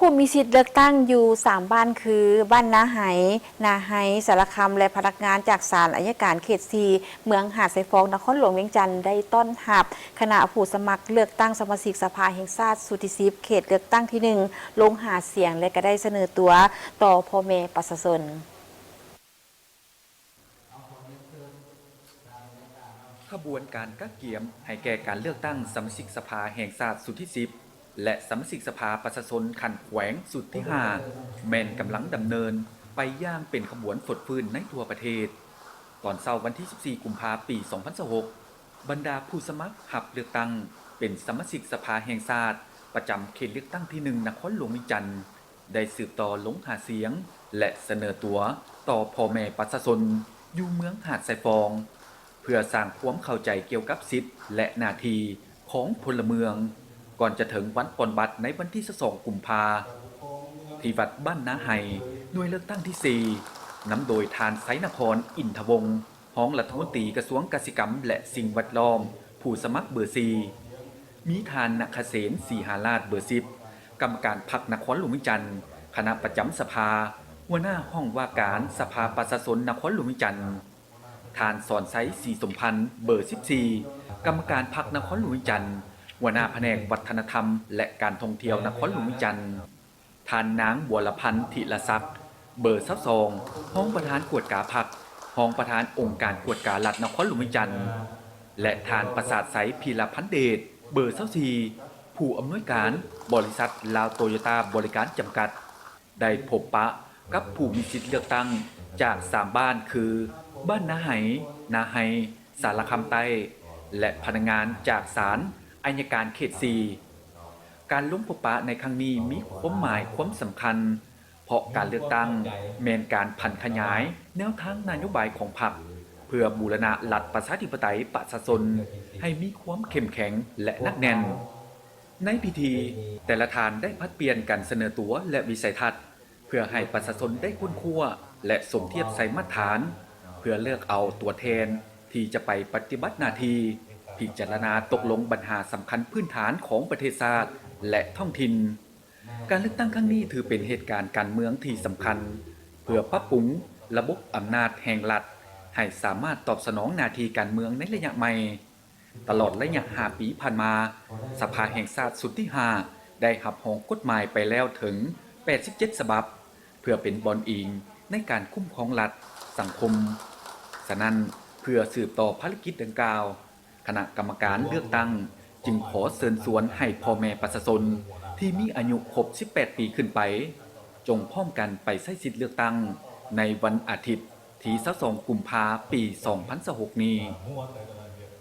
ຜູ້ມີສິດເລືອກຕັ້ງຢູ່ສາມບ້ານຄື ບ້ານນາໄຮ, ນາໄຮ, ສາລະຄຳ ແລະ ພະນັກງານຈາກສານໄອຍະການເຂດສີ່ ເມືອງຫາດຊາຍຟອງ ນະຄອນຫຼວງວຽງຈັນ ໄດ້ຕ້ອນຮັບຄະນະຜູ້ສະໝັກເລືອກຕັ້ງສະມາຊິກສະພາແຫ່ງຊາດຊຸດທີສິບ ເຂດເລືອກຕັ້ງທີໜຶ່ງ ລົງຫາສຽງ ແລະ ກໍໄດ້ສະເໜີຕົວຕໍ່ພໍ່ແມ່ປະຊາຊົນ. ຂະບວນການກະກຽມໃຫ້ແກ່ການເລືອກຕັ້ງສະມາຊິກສະພາແຫ່ງຊາດຊຸດທີສິບ ແລະ ສະມາຊິກສະພາປະຊາຊົນຂັ້ນແຂວງຊຸດທີຫ້າ ແມ່ນກຳລັງດຳເນີນໄປຢ່າງເປັນຂະບວນຟົດຟື້ນໃນທົ່ວປະເທດ. ຕອນເຊົ້າວັນທີສິບສີ່ ກຸມພາ ປີສອງພັນຊາວຫົກ ບັນດາຜູ້ສະໝັກຮັບເລືອກຕັ້ງເປັນສະມາຊິກສະພາແຫ່ງຊາດ ປະຈຳເຂດເລືອກຕັ້ງທີໜຶ່ງ ນະຄອນຫຼວງວຽງຈັນ ໄດ້ສືບຕໍ່ລົງຫາສຽງ ແລະ ສະເໜີຕົວຕໍ່ພໍ່ແມ່ປະຊາຊົນຢູ່ເມືອງຫາດຊາຍຟອງ ເພື່ອສ້າງຄວາມເຂົ້າໃຈກ່ຽວກັບສິດ ແລະ ໜ້າທີ່ຂອງພົນລະເມືອງ ກ່ອນຈະເຖິງວັນປ່ອນບັດໃນວັນທີຊາວສອງ ກຸມພາ ທີ່ວັດບ້ານນາໄຮ ໜ່ວຍເລືອກຕັ້ງທີສີ່ ນຳໂດຍທ່ານ ໄຊນະຄອນ ອິນທະວົງ ຮອງລັດຖະມົນຕີກະຊວງກະສິກຳ ແລະ ສິ່ງແວດລ້ອມ ຜູ້ສະໝັກເບີສີ່, ມີທ່ານ ນະຄະເສນ ສີຫາລາດ ເບີສິບ ກຳມະການພັກນະຄອນຫຼວງວຽງຈັນ, ຄະນະປະຈຳສະພາ, ຫົວໜ້າຫ້ອງວ່າການສະພາປະຊາຊົນນະຄອນຫຼວງວຽງຈັນ, ທ່ານ ສອນໄຊ ສີສົມພັນ ເບີສິບສີ່ ກຳມະການພັກນະຄອນຫຼວງວຽງຈັນ, ຫົວໜ້າພະແນກວັດທະນະທຳ ແລະ ການທ່ອງທ່ຽວນະຄອນຫຼວງວຽງຈັນ, ທ່ານ ນາງ ບົວລະພັນ ທິລະສັກ ເບີຊາວສອງ ຮອງປະທານກວດກາພັກ, ຮອງປະທານອົງການກວດກາລັດນະຄອນຫຼວງວຽງຈັນ ແລະ ທ່ານ ປະສາດໄຊ ພີລະພັນເດດ ເບີຊາວສີ່ ຜູ້ອຳນວຍການບໍລິສັດລາວໂຕໂຍຕ້າບໍລິການຈຳກັດ ໄດ້ພົບປະກັບຜູ້ມີສິດເລືອກຕັ້ງຈາກສາມບ້ານຄື ບ້ານນາໄຮ, ນາໄຮ, ສາລະຄຳໃຕ້ ແລະ ພະນັກງານຈາກສານໄອຍະການເຂດສີ່. ການລົງພົບປະໃນຄັ້ງນີ້ມີຄວາມໝາຍຄວາມສຳຄັນ ເພາະການເລືອກຕັ້ງແມ່ນການຜັນຂະຫຍາຍແນວທາງນະໂຍບາຍຂອງພັກ ເພື່ອບູລະນະລັດປະຊາທິປະໄຕປະຊາຊົນໃຫ້ມີຄວາມເຂັ້ມແຂງ ແລະ ໜັກແໜ້ນ. ໃນພິທີ, ແຕ່ລະທ່ານໄດ້ຜັດປ່ຽນກັນສະເໜີຕົວ ແລະ ວິໄສທັດ ເພື່ອໃຫ້ປະຊາຊົນໄດ້ຄົ້ນຄວ້າ ແລະ ສົມທຽບໃສ່ມາດຖານ ເພື່ອເລືອກເອົາຕົວແທນທີ່ຈະໄປປະຕິບັດໜ້າທີ່, ພິຈາລະນາຕົກລົງບັນຫາສຳຄັນພື້ນຖານຂອງປະເທດຊາດ ແລະ ທ້ອງຖິ່ນ. ການເລືອກຕັ້ງຄັ້ງນີ້ຖືເປັນເຫດການການເມືອງທີ່ສຳຄັນ ເພື່ອປັບປຸງລະບົບອຳນາດແຫ່ງລັດ ໃຫ້ສາມາດຕອບສະໜອງໜ້າທີ່ການເມືອງໃນໄລຍະໃໝ່. ຕະຫຼອດໄລຍະຫ້າປີຜ່ານມາ, ສະພາແຫ່ງຊາດຊຸດທີຫ້າ ໄດ້ຮັບຮອງກົດໝາຍໄປແລ້ວເຖິງແປດສິບເຈັດສະບັບ ເພື່ອເປັນບ່ອນອີງໃນການຄຸ້ມຄອງລັດ, ສັງຄົມ. ສະນັ້ນ, ເພື່ອສືບຕໍ່ພາລະກິດດັ່ງກ່າວ, ຄະນະກຳມະການເລືອກຕັ້ງຈຶ່ງຂໍເຊີນຊວນໃຫ້ພໍ່ແມ່ປະຊາຊົນທີ່ມີອາຍຸຄົບສິບແປດປີຂຶ້ນໄປ ຈົ່ງພ້ອມກັນໄປໃຊ້ສິດເລືອກຕັ້ງໃນວັນອາທິດທີຊາວສອງ ກຸມພາ ປີສອງພັນຊາວຫົກນີ້.